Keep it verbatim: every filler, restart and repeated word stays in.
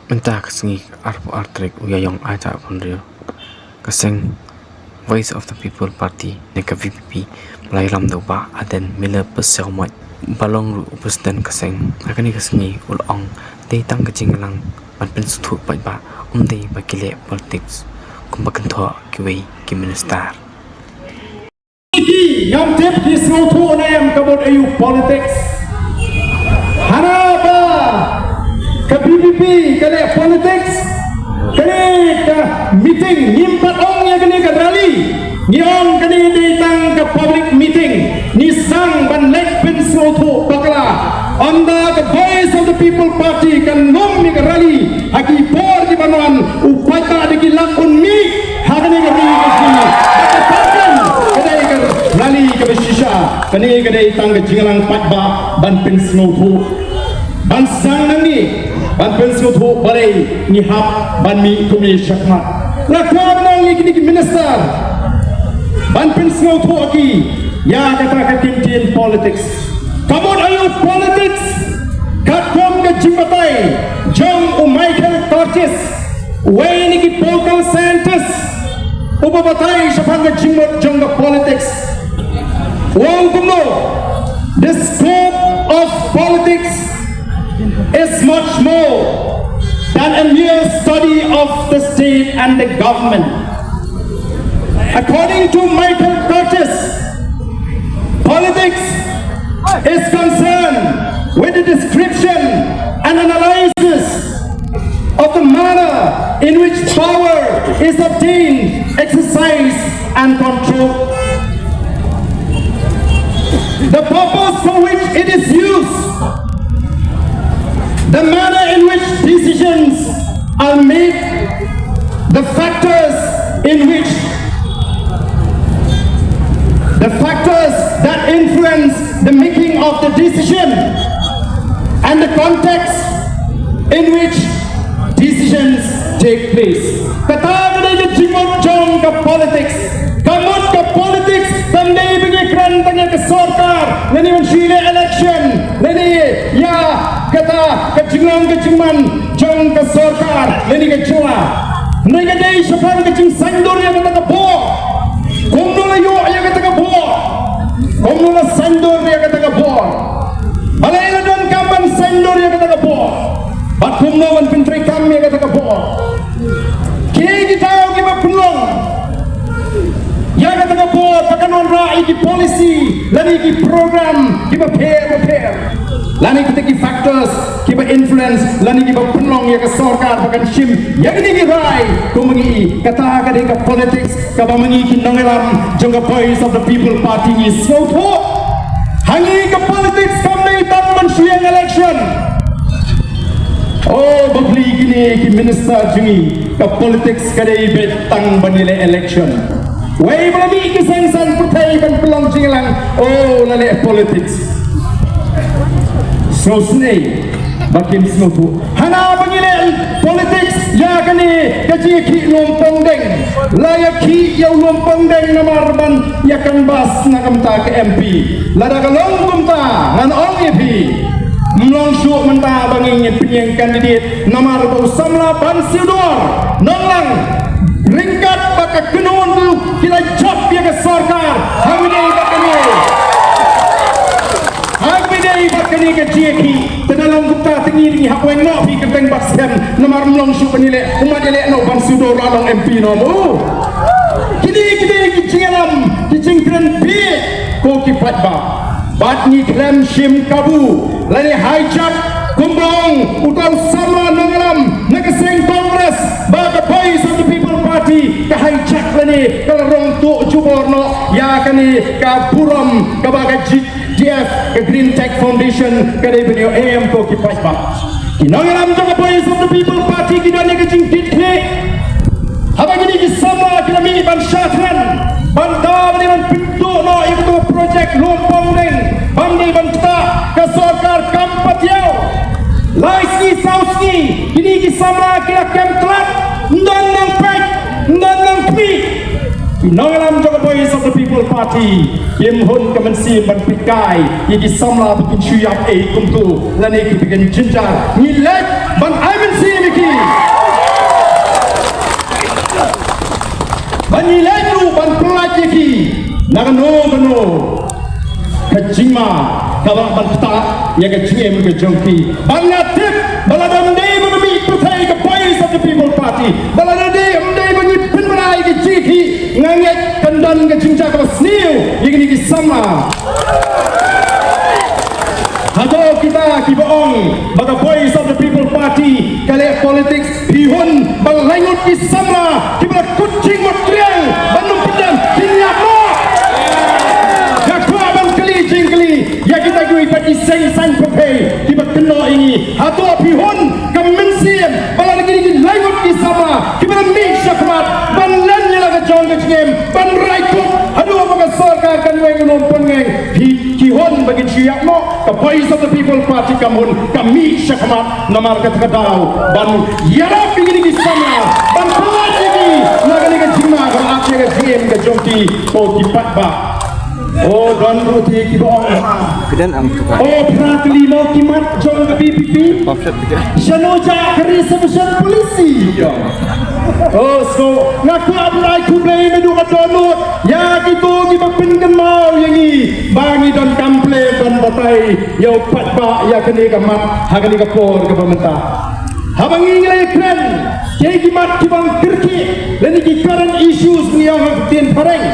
Mynta ka sngi arphew ar tarik u Ïaïong ar hajar arphew hynriew, ka seng Voice of the People Party ne ka V P P, ba la ïalam da u Bah Ardent Miller Basaiawmoit, ba long ruh u president ka seng, ha kane ka sngi u la ong dei tang ka jingïalang ban pynsngewthuh paidbah, ym dei ba ki leh politics kumba kynthoh kiwei ki minister. Ki ngam tip ki sngewthuh ne em ka mut aïu politics. Hana ba ka V P P ka leh politics, kane ka meeting, ngim pat ong ïa kane ka rally, ngi ong kane dei tang ka public meeting. Ngi sdang ban leit pynsngewthuh bakla. Ynda ka Voice of the People Party kan ym ïa ka rally ha ki por kiban wan, u paidbah da ki lak un mih ha kane ka ri ka jong ngi. Bad ka party ka dei ka rally kaba shisha. Kane ka dei tang ka jingïalang paidbah ban pynsngewthuh, ban sdang nangne ban pynsngewthuh balei ngi hap ban mih kumne shakhmat. La kwah ban ong ïa kine ki minister ban pynsngewthuh ïa ki ïa kata ka kyntien politics. Ka mut aïu politics? Katkum ka jingbatai jong u Michael Curtis, uwei na ki political scientist uba batai shaphang ka jingmut jong ka politics, u ong kumno: "The scope of politics is much more than a mere study of the state and the government." According to Michael Curtis, politics is concerned with the description and analysis of the manner in which power is obtained, exercised, and controlled, the purpose for which it is used, the manner in which decisions are made, the factors in which the factors that influence the making of the decision, and the context in which decisions take place. Kata ka dei ka jingmut jong ka politics. Ka mut ka politics kam dei ba ngi kren tang ïa ka sorkar lane ban shu leh election lane ïa kata ka jinglong ka jingman jong ka sorkar lane ka jylla. Hynrei ka dei shaphang ka jingsaiñdur ïa kata ka bor. Kumno la ïoh ïa kata ka bor? Kumno la saiñdur ïa kata ka bor? Balei la donkam ban saiñdur ïa kata ka bor? Bad kumno ban pyntreikam ïa kata ka bor? Kiei kita kiba pynlong ïa kata ka bor ba kan wanrah ïa ki policy lane ki program kiba pher bapher, lane kita ki factors kiba influence lane kiba pynlong ïa ka sorkar ba kan shim ïa kine ki rai? Kumba ngi i, kata ka dei ka politics kaba ma ngi ki nongïalam jong ka Voice of the People Party ngi sngewthuh. Ha ngi ka politics kam dei tang ban shu ïeng election. Oh, bapli kine ki minister jong ngi, ka politics ka dei beit tang ban ïaleh election. Wei ba la mih ki seng san pyrthei ban pynlong jingïalang, oh, la leh politics. Sngewsynei ba kim sngewthuh. Hana ba ngi leh politics ïa kane ka jingïakhih lum pongdeng. La ïakhih ïa u lum pongdeng namar ban ïa canvass na ka bynta ka M P. Lada ka long kumta ngan ong ïa phi, ym long shuh mynta ba ngin pynïeng candidate namar ba u samla Ban Siewdor Nonglang, ryngkat bad ka kynhun ruh ki la jop ïa ka sorkar. Hangne bad kane, hangne bad kane ka jingïakhih. Te da long kumta te ngi ngi hap weng noh phi kyrteng bad skhem namar ym long shuh ban ïaleh, kumba ïaleh noh Ban Siewdor la long M P noh mo. Kine kine ki jingïalam ki jingkren bieit ko ki paidbah. Bad ngi khlem shim kabu lane hijack kumba ong uta u samla nongïalam na ka seng Congress ba ka Voice of the People Party ka hijack lane ka la rong tuh jubor noh ïa kane ka burom kaba ka G T F, ka Green Tech Foundation, ka dei ban ïoh em ko ki paidbah. Ki nongïalam jong ka Voice of the People Party ki don ïa ka jingkitkhlieh. Haba kine ki samla ki la mih ban shah thngan ban da ban dei ban pynduh noh ïa kato ka project lum pongdeng, ban dei ban ktah, ka sorkar kam pat ïaw. Lai sngi saw sngi kine ki samla ki la kem tlot, ym don nongpeit, ym don nongkhmih. Nongïalam jong ka Voice of the People Party kim hun ka mynsiem ban pynkai ïa ki samla ba kin shu ïap ei kumto lane ki ba kin jynjar. Ngi leit ban ai mynsiem ïa ki. Ban ngi leit ruh ban pynlait ïa ki na kano kano ka jingma kaba lah ban ktah ïa ka jingim ka jong ki. Bad nga tip ba lada ym dei ba ka mih pyrthei ka Voice of the People Party, ba lada dei ym dei ba ngi pynbna ïa ka jingkhih, nga ngeit kan don ka jingjia kaba sniew ïa kine ki samla. Hato kita kiba ong ba ka Voice of the People Party ka leh politics, phi hun ba lai ngut ki samla kiba la kut jingmut triang ban ym pyndem, phin ïap mo? Nga kwah ban kylli jingkylli ïa kita kiwei pat ki seng saiñ pyrthei kiba kynnoh ïa ngi. Hato phi hun ka mynsiem ba la kine ki lai ngut ki samla kiba la mih shakhmat ban len ïa la ka jong ka jingim, ban rai kut haduh ba ka sorkar kan weng u nongpynngeng, phi ki hun ba kin shu ïap mo? Ka Voice of the People Party kam hun, ka mih shakhmat namar kata ka daw ban ïarap ïa kine ki samla, ban pynlait ïa ki na kane ka jingma kaba ap ïa ka jingim ka jong ki. Ko ki paidbah, o don ruh te kiba ong ha. Kedan ang tu kan. O phra tylli mo ki mat jong ka V P P. Shano jah ka reservation policy? O so nga kwah ban ai khublei naduh ka dohnud ïa kito kiba pynkynmaw ïa ngi ba ngi donkam pynlong ban batai ïa u paidbah ïa kane ka mat ha kane ka por kaba mynta. Haba ngi ngi la ïakren ïa ki mat kiba kyrkieh lane ki current issues ngi ong ha ka ktien phareng.